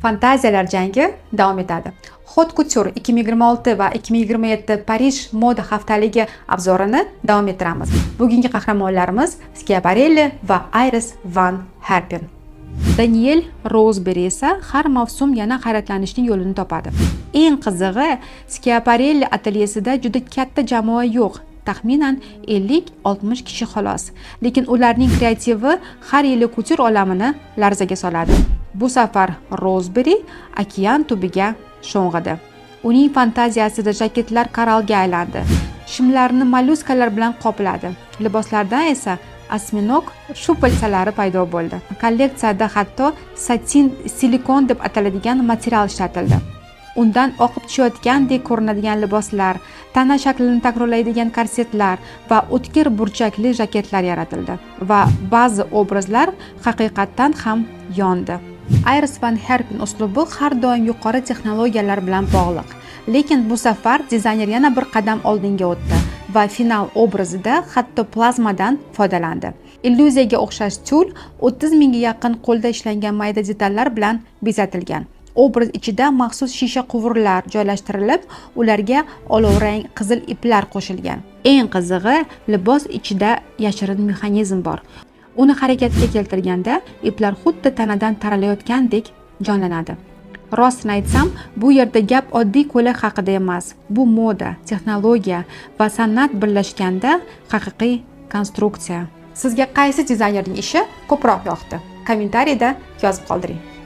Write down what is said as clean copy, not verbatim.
Fantaziyalar jangi davom etadi. Haute Couture 2026 va 2027 Parij moda haftaligi обзор ini davom ettiramiz. Bugungi qahramonlarimiz Schiaparelli va Iris van Herpen. Daniel Roseberry esa har mavsum yana hayratlanishning yo'lini topadi. Eng qizig'i, Schiaparelli atelyesida juda katta jamoa yo'q, taxminan 50-60 kishi xolos. Lekin ularning kreativi har yili couture olamini larzaga soladi. Bu safar Roseberry okean tubiga sho'ng'idi. Uning fantaziyasida jaketlar korallga aylandi. Shimlarni mollyuskalar bilan qopladi. Liboslardan esa осьминог щупальца lari paydo bo'ldi. Kolleksiyada hatto satin silikon deb ataladigan material ishlatildi. Undan oqib tushayotgandek ko'rinadigan liboslar, tana shaklini takrorlaydigan korsetlar va o'tkir burchakli jaketlar yaratildi va ba'zi obrazlar haqiqatdan ham yondi. Iris van Herpen uslubi har doim yuqori texnologiyalar bilan bog'liq. Lekin bu safar dizayner yana bir qadam oldinga o'tdi va final obrazida hatto plazmadan foydalandi. Illyuziyaga o'xshash tyul 30 mingga yaqin qo'lda ishlangan mayda detallar bilan bezatilgan. Obraz ichida maxsus shisha quvurlar joylashtirilib, ularga olovrang qizil iplar qo'shilgan. Eng qizig'i, libos ichida yashirin mexanizm bor. Uni harakatga keltirganda iplar xuddi tanadan taralayotgandek jonlanadi. Rostini aytsam, bu yerda gap oddiy ko'ylak haqida emas. Bu moda, texnologiya va san'at birlashganda haqiqiy konstruksiya. Sizga qaysi dizaynerning ishi ko'proq yoqdi? Kommentariyda yozib qoldiring.